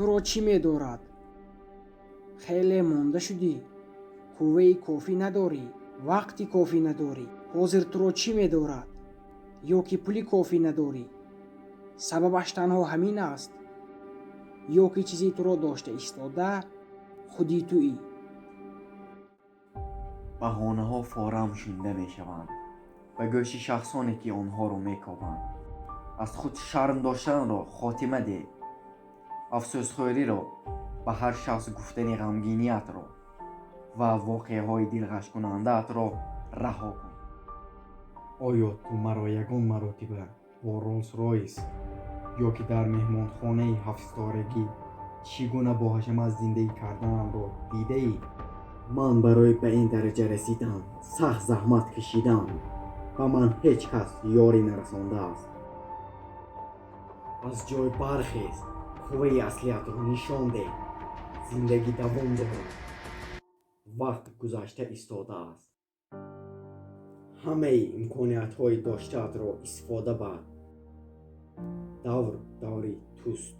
Туро чӣ медорад? Хеле монда шудӣ, қувваи кофӣ надорӣ, вақти кофӣ надорӣ. Ҳозир туро чӣ медорад? Ё ки пули кофӣ надорӣ? Сабабаш танҳо ҳамин аст? Ё ки чизе туро дошта истода худи туӣ? Баҳонаҳо форам шунида мешаванд ба гӯши шахсоне, ки онҳоро мекобанд. Аз худ шарм доштанро хотима деҳ, афсӯсхӯриро, ба ҳар шахс гуфтани ғамгиниятро ва воқеаҳои дилғашкунандаатро раҳо кун. Оё ту маро ягон маротиба бо Ролс Ройс ё ки дар меҳмонхонаи ҳафтситорагӣ чӣ гуна боҳашамат зиндагӣ карданамро дидаӣ? Ман барои ба ин дараҷа расидан сахт заҳмат кашидам. Ба ман ҳеҷ кас ёрӣ нарасондааст. Аз ҷой бархез, қувваи аслиятро нишон деҳ. Зиндагӣ давом дорад, вақт гузашта истодааст. Ҳамаи имкониятҳои доштаатро истифода бар. Давр даври туст.